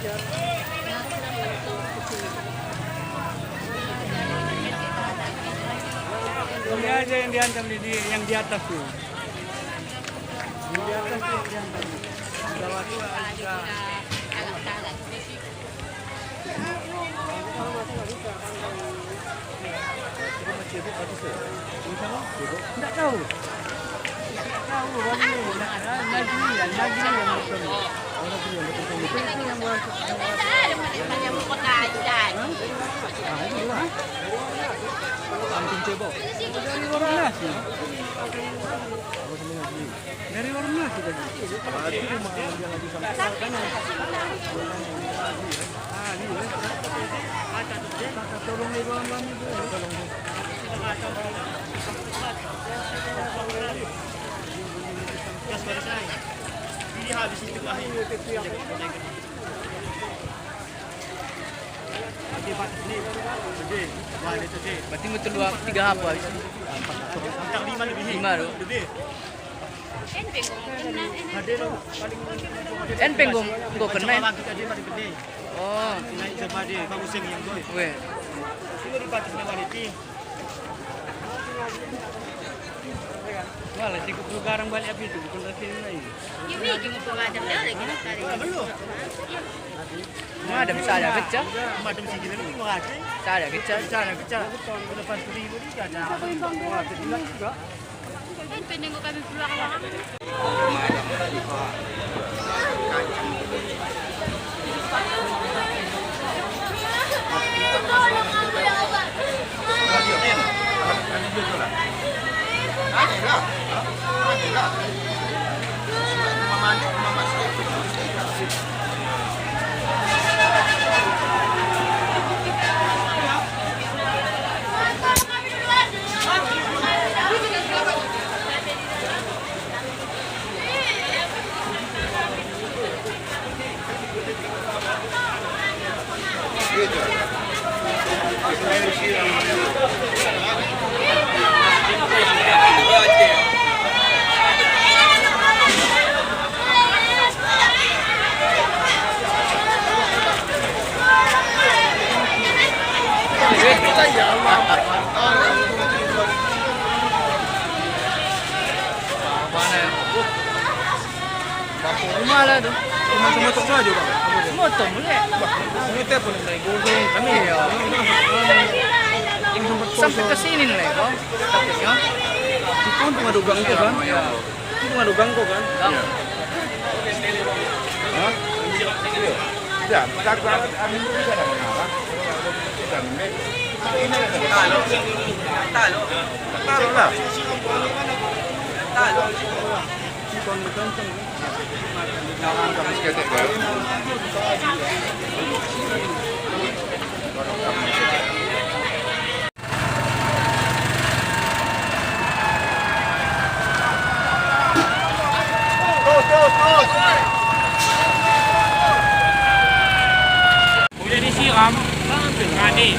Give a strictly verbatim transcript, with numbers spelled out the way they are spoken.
Ini aja yang diancam di, di, yang di atas tuh. Yang di atas tuh yang diancam. Di bawah tuh ada. Tidak tahu. Tidak tahu. Lagi, lagi, lagi. Dari orang nasi. Dari orang nasi tadi. Berarti betul dua, tiga apa habis? Lima tu. En penggong, go kenai. Oh. Weh. Wala, cikgu pelugarang balik api tu, bukan rasa yang lain. Ini cikgu pelugarang dah lagi nak tarik. Belum. Madam saya kecil. Madam sini ni mau aja. Saya kecil. Saya kecil. Lepas tu ibu ni ada. Kan penengok kami peluang. Rumah lah tu. Rumah semua tok saja, Bang. Semua tok boleh. Bah, ini teh pun naik gunung. Kami ya. Sampai ke sini nih, Bang. Itu pun pengadu gang tu kan? Ya. Itu pengadu gang tu kan? Gang. Ya. Hah? Iya. Ya, kita gua amin itu ada mengarah. Kita ambil. Taruh. Taruh. Taruh lah. Taruh. Udah disiram, ngadi. Ngadi.